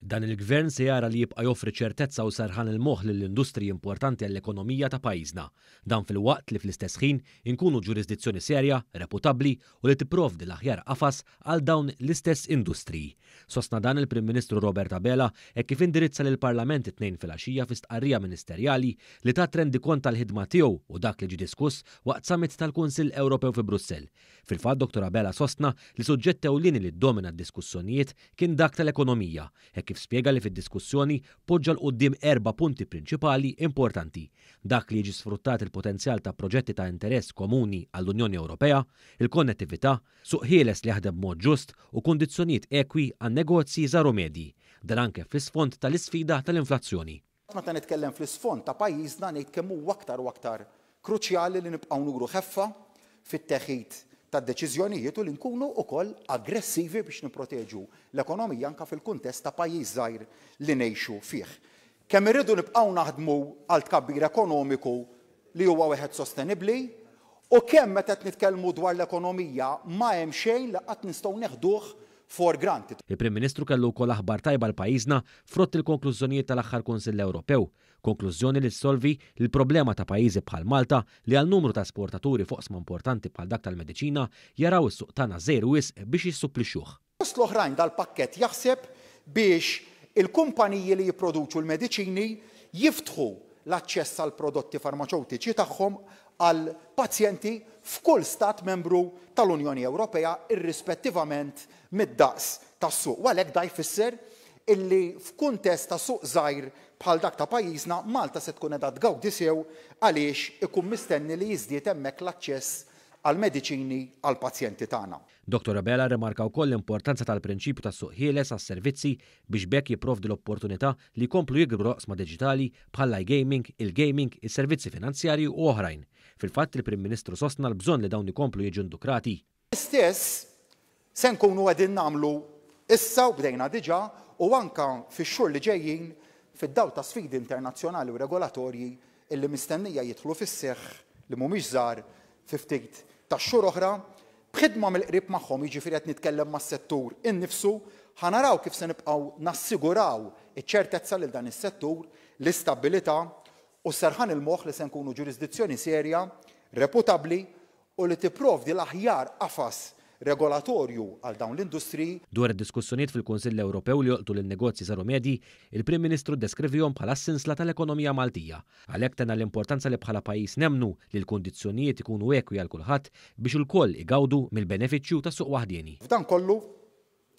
Dan il-Gvern se jara li jibqa' joffri ċertezza u serħan il-moħħ lill-industriji importanti għall-ekonomija ta' pajjiżna. Dan filwaqt li fl-istess ħin inkunu ġurisdizzjoni serja, reputabbli u li tipprovdi l-aħjar qafas għal dawn l-istess industriji. Sostna dan il-Prim Ministru Robert Abela hekk kif indirizza lill-Parlament it-Tnejn filgħaxija fi stqarrija ministerjali li tat rendikont tal-ħidma tiegħu u dak li ġie diskuss waqt summit tal-Kunsill Ewropew fi Brussell. Fil-fatt Dottor Abela sostna li suġġett ewlieni li ddomina d-diskussjonijiet kien dak tal-ekonomija, hekk kif spjega li fid-diskussjoni poġġa 'l quddiem erba' punti prinċipali importanti, dak li jiġi sfruttat il-potenzjal ta' proġetti ta' interess komuni għall-Unjoni Ewropea, il-konnettività, suq ħieles li jaħdem b'mod ġust u kundizzjonijiet ekwi għan-negozji żgħar u medji. Dan anke fl-isfond tal-isfida tal-inflazzjoni. Meta nitkellem fl-isfond ta' pajjiżna ngħid kemm huwa aktar u aktar kruċjali li nibqgħu nuru ħeffa fit-teħid tad-deċiżjonijiet u li nkunu wkoll aggressivi biex nipproteġu l-ekonomija anke fil-kuntest ta' pajjiż żgħir li ngħixu fih. Kemm irridu nibqgħu naħdmu għal tkabbir ekonomiku li huwa wieħed sostenibbli u kemm meta qed nitkellmu dwar l-ekonomija ma hemm xejn li qatt nistgħu neħduh for granted. Il-Prim Ministru kellu wkoll aħbar tajba għal pajjiżna frott il-konklużjonijiet tal-aħħar Kunsill Ewropew, konklużjoni li ssolvi l-problema ta' pajjiżi bħal Malta li għal numru ta' esportaturi f'oqsma importanti bħal dak tal-mediċina jaraw is-suq tagħna żgħir wisq biex jissupplixxuh. Fost l-oħrajn dal-pakkett jaħseb biex il-kumpaniji li jipproduċu l-mediċini jiftħu l-aċċess għall-prodotti farmaċewtiċi tagħhom għal pazjenti f'kull Stat Membru tal-Unjoni Ewropea irrispettivament mid-daqs tas-suq u għalhekk da jfisser illi f'kuntest ta' suq żgħir bħal dak ta' pajjiżna, Malta se tkun qiegħda tgawdi sew għaliex ikun mistenni li jiżdied hemmhekk l-aċċess għall-mediċini għall-pazjenti tagħna. Dottor Abela rrimarka wkoll l-importanza tal-prinċipju tas-suq ħieles għas-servizzi biex b'hekk jipprovdi l-opportunità li jkomplu jikbru l-oqsma diġitali bħall-iGaming, il-gaming, is-servizzi finanzjarji u oħrajn. Fil-fatt, il-Prim Ministru sostna l-bżonn li dawn ikomplu jiġu ndukrati. L-istess se nkunu qegħdin nagħmlu issa u bdejna diġà u anke fix-xhur li ġejjin fid-dawl ta' sfidi internazzjonali u regolatorji illi mistennija jidħlu fis-seħħ li mhumiex żgħar fi ftit tax-xhur oħra, b'ħidma mill-qrib magħhom, jiġifieri qed nitkellem mas-settur innifsu, ħa naraw kif se nibqgħu nassiguraw iċ-ċertezza lil dan is-settur, l-istabbilità u s-serħan il-moħħ li se nkunu ġurisdizzjoni serja, reputabbli u li tipprovdi l-aħjar qafas regolatorju għal dawn l-industriji. Dwar id-diskussjonijiet fil-Kunsill Ewropew li jolqtu lin-negozji żgħar u medji, il-Prim Ministru ddeskrivihom bħala s-sinsla tal-ekonomija Maltija. Għalhekk tenna l-importanza li bħala pajjiż nemmnu li l-kundizzjonijiet ikunu ekwi għal kulħadd biex ilkoll igawdu mill-benefiċċju ta' suq waħdieni. F'dan kollu,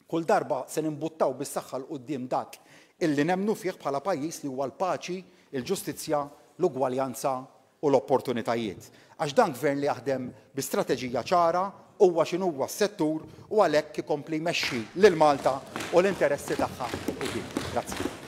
kull darba se nimbuttaw bis-saħħa 'l quddiem dak illi nemmnu fih bħala pajjiż li huwa l-paċi, il-ġustizzja, l-ugwaljanza u l-opportunitajiet. Għax dan gvern li jaħdem bi strateġija ċara, huwa x'inhuwa s-settur u għalhekk ikompli jmexxi lil Malta u l-interessi tagħha 'l quddiem. Grazzi.